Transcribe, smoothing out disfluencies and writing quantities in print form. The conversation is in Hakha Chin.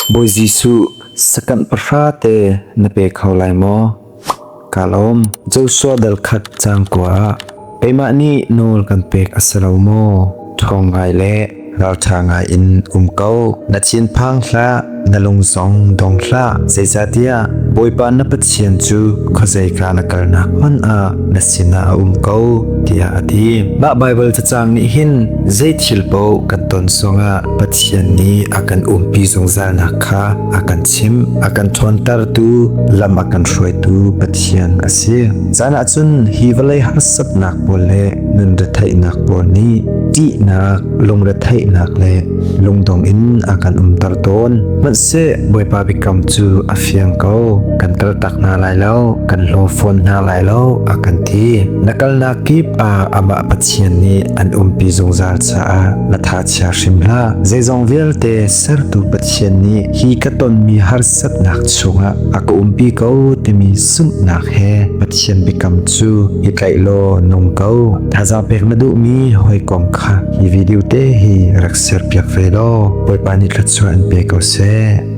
Bawi Jesuh sakanh pahra te na pe kho lai maw? Ka lawm. Joshua dal khat caang kua ah keimah nih nawl kan pek a si lo maw? Ṭhawng ngai le ralṭha ngai in um ko. Na thinphang hlah, na lung zong dong hlah. Zeicahtiah Bawipa na Pathian cu khuazeika na kalnak hmanh ah na sinah a um ko, tiah a ti. Mah Baibal cacang nih hin zei thil paoh kan ton zongah Pathian nih a kan umpi zungzalnak kha a kan chimh, a kan ṭhawntertu, lam a kan hruaitu Pathian a si. Caan ahcun hi vawlei harsatnak pawl le nun retheihnak pawl nih ṭihnak, lungretheihnak le lungdong in a kan umter tawn. Hmanhseh Bawipa biakam cu a fiang ko. Kan kaltak hna lai lo, kan hlaw fawn hna lai lo, a kan ti. Na kalnak kip ah amah Pathian nih an umpi zungzal caah na tha chia hrim hlah. Zeizong vialte sertu Pathian nih hi ka tonmi harsatnak chungah a ka umpi ko timi zumhnak he Pathian biakam cu i tlaih law nung ko. Thazaang pek na duhmi hawikom kha hi video te hi rak share piak ve law Bawipa nih thluachuah in pe ko seh.